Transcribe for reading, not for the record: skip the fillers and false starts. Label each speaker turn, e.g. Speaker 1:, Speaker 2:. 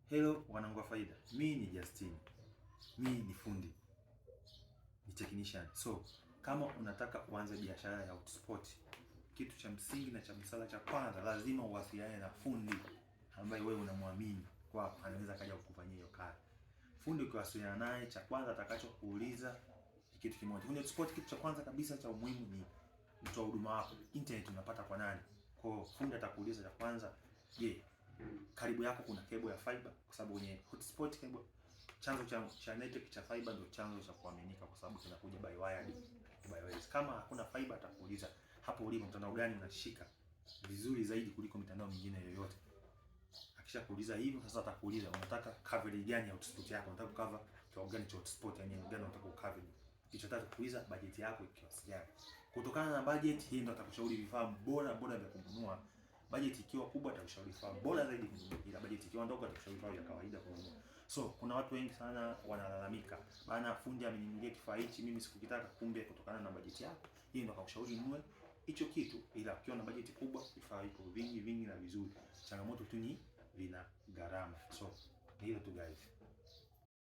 Speaker 1: Hello wanangu wa faida, mi ni Justin, mi ni fundi, ni technician. So kama unataka uanze biashara ya hotspot, kitu cha msingi na cha msala cha kwanza, lazima uwasiliane na fundi ambaye wewe unamwamini kwa anaweza kaja kukufanyia hiyo kazi. Fundi ukiwasiliana naye, cha kwanza atakachokuuliza ni kitu kimoja. Kwenye hotspot, kitu cha kwanza kabisa cha umuhimu ni mtoa huduma wako, internet unapata kwa nani? Kwa fundi atakuuliza cha kwanza, je, karibu yako kuna cable ya fiber, kwa sababu kwenye hotspot cable chanzo cha network cha fiber ndio chanzo cha kuaminika, kwa sababu kinakuja by wired, by wireless. Kama hakuna fiber, atakuuliza hapo ulipo mtandao gani unashika vizuri zaidi kuliko mitandao mingine yoyote. Akishakuuliza hivyo, sasa atakuuliza unataka coverage gani ya hotspot yako, unataka cover kiwango gani cha hotspot, yani gani unataka cover. Kicho tatu kuuliza budget yako kiasi gani. Kutokana na budget hii ndio atakushauri vifaa bora bora vya kununua. Budget ikiwa kubwa atakushauri vifaa bora zaidi kununua, ila budget ikiwa ndogo atakushauri vifaa vya kawaida kununua. So kuna watu wengi sana wanalalamika, bana, fundi ameninunulia kifaa hichi, mimi sikukitaka. Kumbe kutokana na budget yako hii ndio akakushauri nunue hicho kitu, ila ukiwa na budget kubwa vifaa viko vingi vingi na vizuri. Changamoto tu ni vina gharama. So ni hilo tu guys.